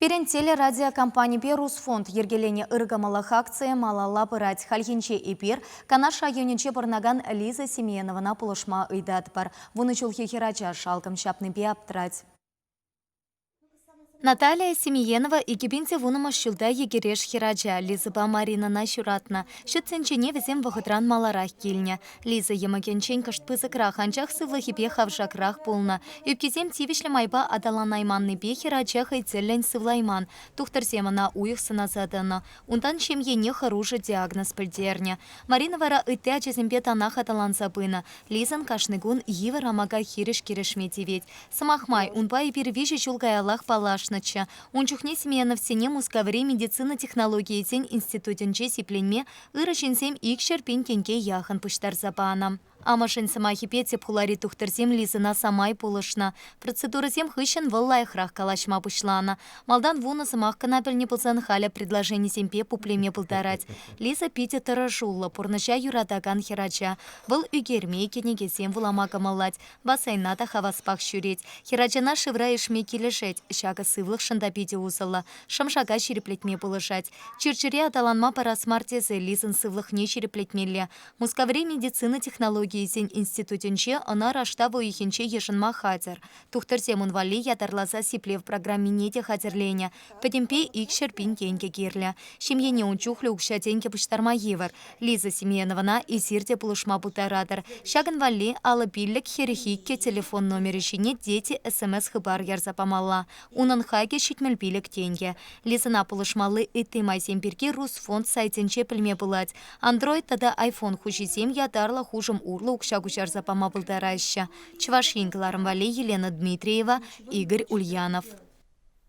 Пирӗн телерадиокомпанипе Русфонд йӗркеленӗ ыркӑмӑллӑх акцийӗ малалла пырать. Хальхинче эпир Канаш районӗнче пурӑнакан Лиза Семеновӑна пулӑшма ыйтатпӑр. Вунӑ ҫулхи хӗрача шалкӑм ҫапнипе аптӑрать. Наталия Семиенова 2010-мӗш ҫулта йӗкӗреш хӗрача Лизӑпа Маринӑна ҫуратнӑ. Ҫут тӗнчене вӗсем вӑхӑтран маларах килнӗ. Лиза йӑмӑкӗнчен кӑшт пысӑкрах, анчах сывлӑхӗпе хавшакрах пулнӑ. Ӳпкисем тивӗҫлӗ майпа аталанайманнипе хӗрача хӑй тӗллӗн сывлайман. Тухтӑрсем ӑна уйӑх сӑнаса тӑнӑ. Унтан ҫемьене хӑрушӑ диагноз пӗлтернӗ. Марина вара ытти ачасемпе танах аталанса пынӑ. Лизӑн кашни кун йывӑр амака хирӗҫ кӗрешме тивет. Сӑмах май, унпа эпир виҫӗ ҫул каяллах паллашнӑччӗ. Ун чухне Семеновсене Мускаври медицина технологийӗсен институтӗнче сипленме Ырӑ ҫынсем 200 пин тенке яхӑн пуҫтарса панӑ. Амӑшӗн сӑмахӗпе тӗп хулари тухтӑрсем Лизӑна самай пулӑшнӑ. Процедурӑсем хыҫҫӑн вӑл лайӑхрах калаҫма пуҫланӑ. Малтан вунӑ сӑмах кӑна пӗлнӗ пулсан халӗ предложенисемпе пуплеме пултарать. Лиза питӗ тӑрӑшуллӑ, пурнӑҫа юратакан хӗрача. Вӑл ӳкерме, кӗнекесем вулама кӑмӑллать, бассейна та хаваспах ҫӳрет. Хӗрачана шывра ишме килӗшет, ҫакӑ сывлӑхшӑн та питӗ усӑллӑ, шӑм-шака ҫирӗплетме пулӑшать. Чир-чӗре аталанма парас мар тесе Лизӑн сывлӑхне ҫирӗплетмелле. Мускаври медицина технологийӗсен институтӗнче ӑна раштав уйӑхӗнче йышӑнма хатӗр. Тухтӑрсем ун валли ятарласа сиплев программине те хатӗрленӗ. Пӗтӗмпе 200 пин тенкӗ кирлӗ. Ҫемьене ун чухлӗ укҫа-тенкӗ пуҫтарма йывӑр. Лиза Семеновӑна эсир те пулӑшма пултаратӑр. Ҫакӑн валли 55 42 телефон номерӗ ҫине Дети СМС-хыпар ярса памалла. Унӑн хакӗ 75 тенкӗ. Лизӑна пулӑшмалли ытти майсем пирки Русфонд сайтӗнче пӗлме пулать. Android тата iPhone хуҫисем ятарлӑ хушӑм урлӑ укҫа куҫарса пама пултараҫҫӗ. Чӑваш Ен кӑларӑм валли Елена Дмитриева, Игорь Ульянов.